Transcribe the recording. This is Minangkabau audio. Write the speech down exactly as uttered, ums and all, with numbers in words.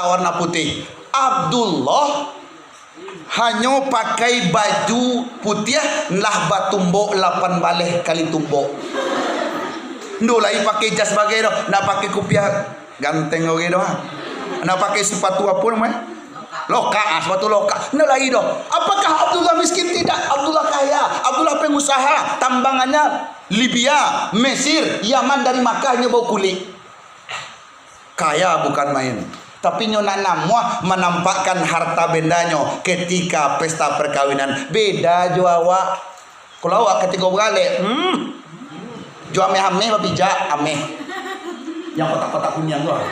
warna putih. Abdullah hanyo pakai baju putiah lah batumbok lapan baleh kali tumbok. Ndak lai pakai jas bagai doh, ndak pakai kupiah ganteng bagai doh. Ndak pakai sepatu apo namonyo? Lokak, ah, sepatu lokak. Ndak lai doh. Apakah Abdullah miskin? Tidak. Abdullah kaya. Abdullah pengusaha. Tambangannyo Libya, Mesir, Yaman, dari Makkah nyo bao kulik. Kaya bukan main. Tapi nyo nak namuah manampakkan harta bendanyo ketika pesta perkawinan. Beda jo awak. Kalau awak katiko baralek, hmm, jo ameh-ameh bapijak, ameh. Yang kotak-kotak kuniang tu lah.